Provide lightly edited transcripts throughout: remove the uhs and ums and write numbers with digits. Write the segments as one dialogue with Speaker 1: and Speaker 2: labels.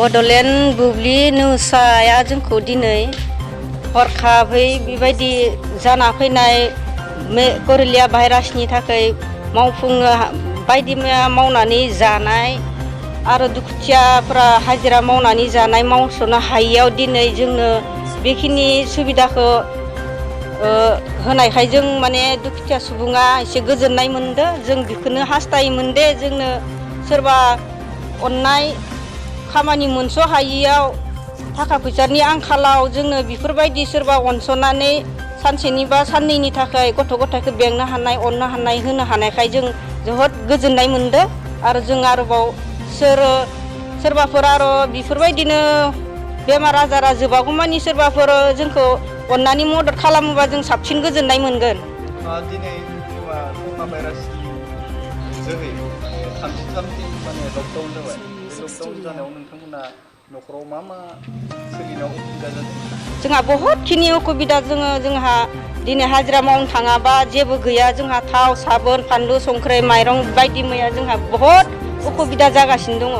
Speaker 1: बड'लेण्ड बुब्लि निउसआ जोंखौ दिनै हरखाबै बेबायदि जाना फैनाय करेलिया भाइरासनि थाखाय मावफुंनो बायदि मैया मावनानै जानाय आरो दुखुथियाफोरा हाजिरा मावनानै जानाय मावस'नो हायियाव दिनै जोंनो बेखिनि सुबिदाखौ होनायखाय जों माने दुखुथिया सुबुङा एसे गोजोननाय मोनदों। जों बेखौनो हास्थायोमोन दे जोंनो सोरबा अननाय खामानि मोनस' हायियाव थाखा फैसानि आंखालाव जोंनो बेफोरबायदि सोरबा अनस'नानै सानसेनि बा साननैनि थाखाय गथ' गथायखौ बेंनो हानाय अननो हानाय होनो हानायखाय जों जोबोद गोजोननाय मोनदों। आरो जों आरोबाव सोरबाफोर आरो बेफोरबायदिनो बेमार आजारा जोबागौमानि सोरबाफोर जोंखौ अननानै मदद खालामोबा जों साबसिन गोजोननाय मोनगोन।
Speaker 2: दिनै जेनेबा कर'ना भाइरासनि जोहै 33 दिन माने लकडाउन जाबाय। बे लकडाउन जानायाव नोंथांमोना न'खराव मा सोलिनायाव उसुबिदा जादों?
Speaker 1: जोंहा बहुतखिनि उसुबिदा जोंहा दिनै हाजिरा मावनो थाङाबा जेबो गैया। जोंहा थाव साबोन फानलु संख्रि माइरं बायदि मैया जोंहा बहुद उसुबिदा जागासिनो दङ।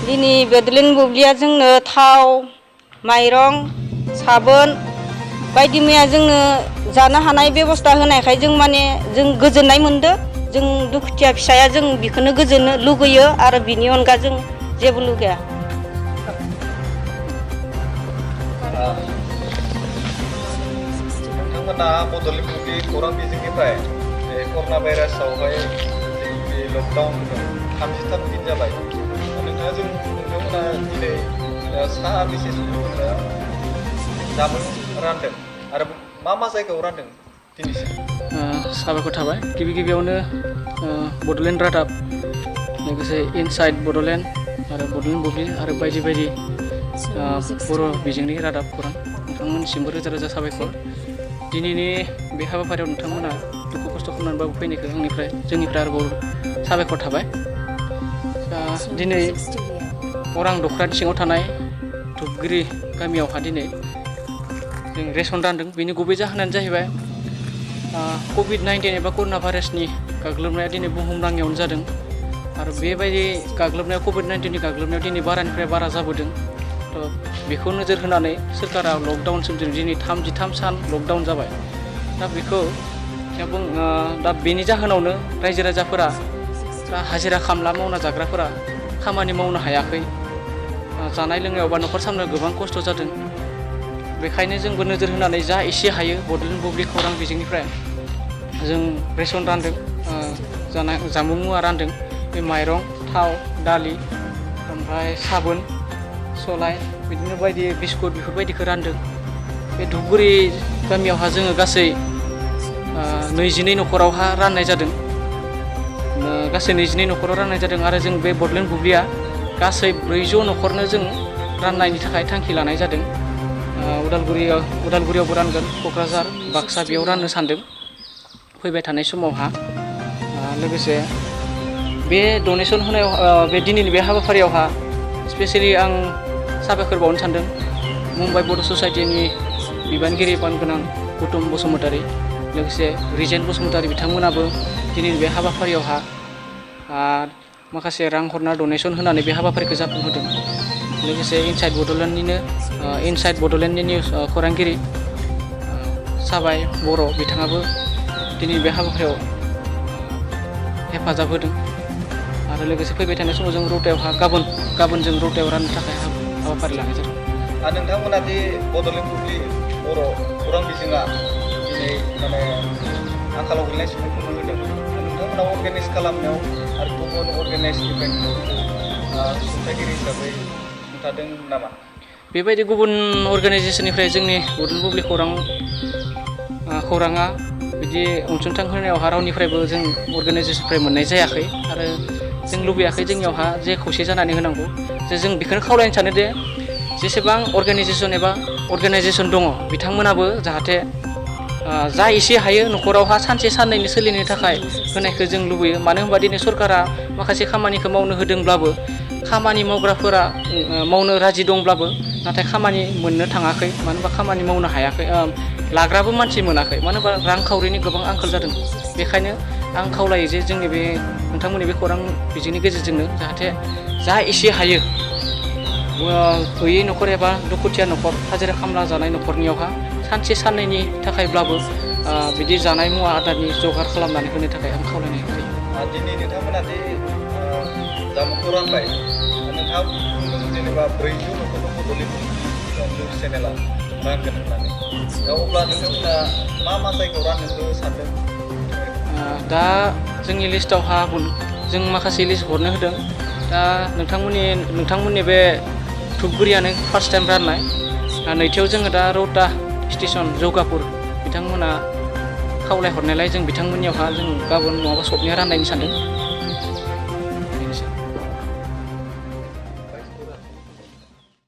Speaker 1: दिनै बड'लेण्ड बुब्लिया जोंनो थाव माइरं साबोन बायदि मैया जोंनो जानो हानाय बेबस्था होनायखाय जों गोजोननाय मोनदों। जों दुखुथिया फिसाया जों बेखौनो गोजोननो लुगैयो आरो बिनि अनगा जों जेबो लुगैया।
Speaker 2: नोंथांमोना बड'लेण्ड बुब्लि खौरां बिजोंनिफ्राय कर'ना भाइरासआवहाय बे लकडाउन 33 दिन जाबाय। नोंथांमोना दिनै साहा बेसे सुबुंफोरनो जामुं रानदों आरो मा जायगायाव रानदों दिनैसिम?
Speaker 3: साबायखर थाबाय। गिबियावनो बड'लेण्ड रादाब लोगोसे इनसाइड बड'लेण्ड आरो बड'लेण्ड बुब्लि आरो बायदि बर' बिजोंनि रादाब खौरां नोंथांमोननिसिमबो रोजा रोजा साबायखर। दिनैनि बे हाबाफारियाव नोंथांमोना दुखु खस्थ' खालामनानैबाबो फैनायखौ जोंनिफ्राय आरोबाव साबायखर थाबाय। दिनै अरां दख्रानि सिङाव थानाय धुपगुरि गामियावहा दिनै जों रेसन रानदों। बेनि गुबै जाहोनानो जाहैबाय कभिड-19 एबा कर'ना भाइरासनि गाग्लोबनाया दिनै बुहुमनाङैयावनो जादों आरो बेबायदि गाग्लोबनायाव कभिड-19नि गाग्लोबनायाव दिनै बारानिफ्राय बारा जाबोदों। बेखौ नोजोर होनानै सोरखारा लकडाउन सोमजिदों। दिनै 33 सान लकडाउन जाबाय। दा बेनि जाहोनावनो रायजो राजाफोरा हाजिरा खामला मावना जाग्राफोरा खामानि मावनो हायाखै। जानाय लोंनायाव बा न'खर सामलायनायाव गोबां खस्थ' जादों। बेखायनो जोंबो नोजोर होनानै जा एसे हायो बड'लेण्ड बुब्लि खौरां बिजोंनिफ्राय जों रेसन रानदों, जामुं मुवा रानदों। बे माइरं थाव दालि ओमफ्राय साबोन सलाय बिदिनो बायदि बिस्कुट बेफोरबायदिखौ रानदों। बे धुपगुरि गामियावहा जोङो गासै 22 न'खरावहा राननाय जादों। गासै 22 न'खराव राननाय जादों आरो जों बे बड'लेण्ड बुब्लिया गासै 400 न'खरनो जों राननायनि थाखाय थांखि लानाय जादों। उदालगुरियावबो रानगोन, क'क्राझार बाक्सा बेयाव राननो सानदों फैबाय थानाय समावहा। लोगोसे बे डनेसन होनायाव बे दिनैनि बे हाबाफारियावहा स्पेसियेलि आं साबायखर बावनो सानदों मुम्बाइ बड' ससाइटिनि बिबानगिरि मानगोनां गौतम बसुमतारी लोगोसे रिजेन बसुमतारी बिथांमोनाबो दिनैनि बे हाबाफारियावहा माखासे रां हरना डनेसन होनानै बे हाबाफारिखौ जाफुंहोदों। लोगोसे इनसाइड बड'लेण्डनि निउस खौरांगिरि साबाय बर' बिथाङाबो दिनै बे हाबाफारियाव हेफाजाब होदों आरो लोगोसे फैबाय थानाय समाव जों रौतायावहा गाबोन जों रौतायाव राननो थाखाय हाबाफारि लानाय जादों।
Speaker 2: नोंथांमोना दि बड'लेण्ड बुब्लि बर' खौरां बिजोङा दिनै आंखालाव गोलैनाय सुबुंफोरनो होदों। नोंथांमोना अर्गानाइज खालामनायाव आरो गुबुन अर्गानाइजनिफ्राय सुंथागिरि हिसाबै सुंथादों नामा?
Speaker 3: बेबायदि गुबुन अर्गानाइजेसननिफ्राय जोंनि बड'लेण्ड बुब्लि खौराङा बिदि अनसुंथाइ होनायावहा रावनिफ्रायबो जों अर्गानाइजेसननिफ्राय मोननाय जायाखै आरो जों लुबैयाखै जोंनियावहा जे खौसे जानानै होनांगौ। जे जों बेखौनो खावलायनो सानो दे जेसेबां अर्गानाइजेसन दङ बिथांमोनाबो जाहाथे जा एसे हायो न'खरावहा सानसे साननैनो सोलिनो थाखाय होनायखौ जों लुबैयो। मानो होनबा दिनै सरकारा माखासे खामानिखौ मावनो होदोंब्लाबो खामानि मावग्राफोरा मावनो राजि दंब्लाबो नाथाय खामानि मोननो थाङाखै। मानो होनबा खामानि मावनो हायाखै, लाग्राबो मानसि मोनाखै। मानो होनबा रांखावरिनि गोबां आंखाल जादों। बेखायनो आं खावलायो जे जोंनि बे नोंथांमोननि बे खौरां बिजोंनि गेजेरजोंनो जाहाथे जा एसे हायो गैयै न'खर एबा दुखुथिया न'खर हाजिरा खामला जानाय न'खरनियावहा सानसे साननैनि थाखायब्लाबो बिदि जानाय मुवा आदारनि जगार खालामनानै होनो थाखाय आं खावलायनाय जायो।
Speaker 2: दिनै नोंथांमोना दि जामुंखौ रानबाय नोंथाङा बुंदों जेनेबा 400 न'खरखौ बड'लेण्ड निउस चेनेला रानगोन होननानै दा अब्ला नोंथांमोना मा जायगायाव राननो सानदों?
Speaker 3: दा जोंनि लिस्टआवहा जों माखासे लिस्ट हरनो होदों। दा नोंथांमोननि बे धुपगुरियानो फार्स्ट टाइम राननाय। नैथियाव जोङो दा रौता स्टेसन जौगापुर बिथांमोना खावलायहरनायलाय जों बिथांमोननियावहा जों गाबोन नङाबा सबनिया राननायनि सानदों।